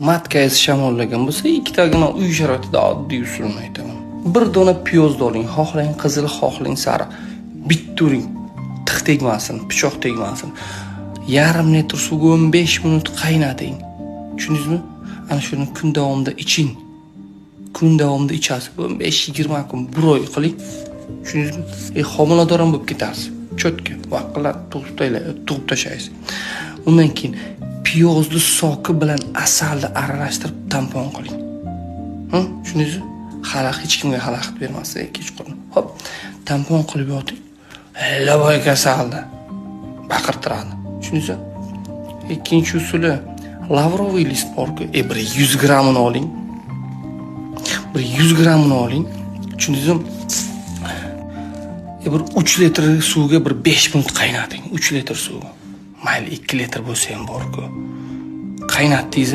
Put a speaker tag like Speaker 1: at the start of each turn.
Speaker 1: Матка ngiz shamollagan bo'lsa, ikkitagina uy sharoitida oddiy usulni aytaman. Bir dona piyozni oling, xohlang qizil, xohlang sariq. Bitta uring. Tig' tegmasin, pichoq tegmasin. Yarim litr suvga 15 minut qaynating. Tushundingizmi? Ana shuni kun davomida iching. Kun davomida ichasiz. 15-20 kun, bir oy qiling. Tushundingizmi? Homilador ham bo'lib ketasiz. Чётко, vaqtlar tug'ib tashlaysiz. Undan keyin piyozni сок i bilan asalni aralashtirib tampon qiling. Tushundingizmi? Xalaq hech kimga xalaqit bermaslik kechqurun. Hop, tampon qilib yoting. Лабой kasalni baqirtiradi. Tushundingizmi? Ikkinchi usuli лавровый лист borku, bir 100 grammini oling. Bir 100 grammini oling. Tushundingizmi? Bir 3 litr suvga bir 5 minut qaynating. 3 litr suv. Mayli, 2 litr bo'lsa ham borku. Qaynatdingiz,